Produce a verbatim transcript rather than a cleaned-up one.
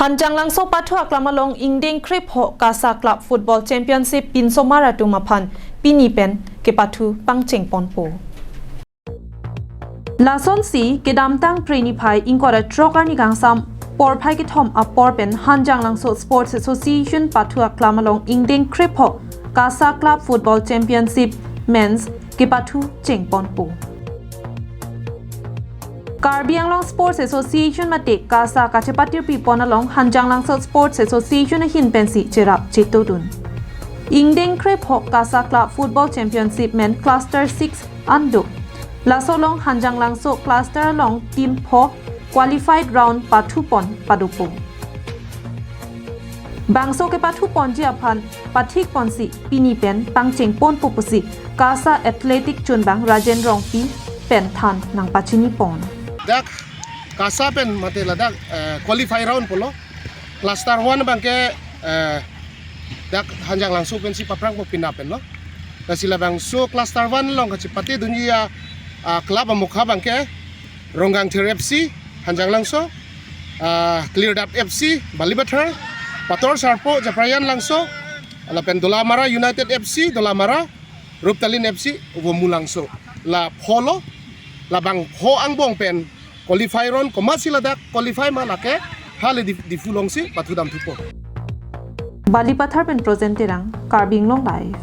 Hanjanglangso pathu aklam along ingdeng krepho KASA Club Football Championship pinsomar atum aphan pini pen kepathu pangcheng ponpo. Lasonsi kedamtang Phre niphai ingkoi ra throk arni kangsam porphai kethom apor pen Hanjanglangso Sports Association pathu aklam along ingdeng krepho KASA Club Football Championship Men's kepathu cheng ponpo. Karbi Anglong Sports Association mate KASA kachepatirpi pon along Hanjanglangso Sports Association ahin pensi cherap chetodun. Ingdeng krepho KASA Club Football Championship Men Cluster six an do. Laso along Hanjanglangso Cluster along team pho qualified round pathu pon padopo. Bangso kepathu ponji aphan pathik ponsi pini pen pangcheng ponpo pusi KASA Athletic chunbang Rajen Rongpi pen than nangpachini pon. Dak KASA pen mate ladak, eh, qualify round pulo. Cluster one abangke, eh, dak Hanjanglangso pensi paprangpo pina pen lo. Lasi labangso Cluster one along kachepatedunji a, ah, club amokha abangke Rongkangthir F C, Hanjanglangso, ah, Klirdap F C, Balipathar, Pator Sarpo, Japrayan Langso, lapen Dolamara United F C, Dolamara, Ruptalin F C, Vomulangso. La pho lo, labang pho angbong pen qualify round komatsi ladak qualify ma lake, hale Dif-, Diphu alongsi pathudam thupo. Balipathar pen Projen Terang, Karbi Anglong Live.